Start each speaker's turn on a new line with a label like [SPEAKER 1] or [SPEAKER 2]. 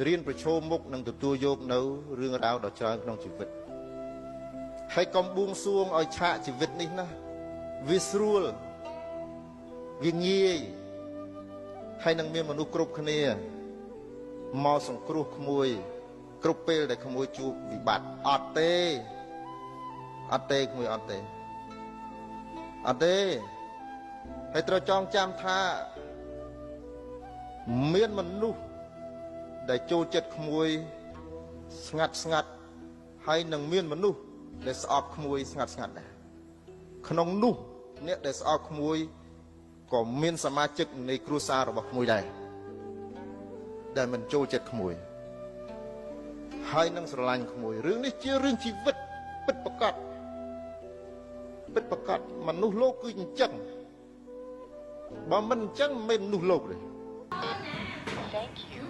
[SPEAKER 1] រៀនប្រឈមមុខនឹងទទួលយកនៅរឿងរ៉ាវដ៏ច្រើនក្នុងជីវិតហើយកុំបួងសួងឲ្យឆាកជីវិតនេះណាវាស្រួលវាងាយហើយនឹងមានមនុស្សគ្រប់គ្នាមកសង្គ្រោះក្មួយគ្រប់ពេលដែលក្មួយជួបវិបត្តិអត់ទេអត់ទេក្មួយអត់ទេអត់ទេហើយត្រូវចងចាំថាមានមនុស្សដែលចូលចិត្តក្មួយស្ងាត់ស្ងាត់ហើយនឹងមានមនុស្សដែលស្អប់ក្មួយស្ងាត់ស្ងាត់ដែរក្នុងនោះអ្នកដែលស្អប់ក្មួយក៏មានសមាជិកនៃគ្រួសាររបស់ក្មួយដែរដែលមិនចូលចិត្តក្មួយហើយនឹងស្រឡាញ់ក្មួយរឿងនេះជារឿងជីវិតពិតប្រាកដពិតប្រាកដមនុស្សលោកគឺអញ្ចឹងបើមិនអញ្ចឹងមិនមែនមនុស្សលោកទេ
[SPEAKER 2] Thank you.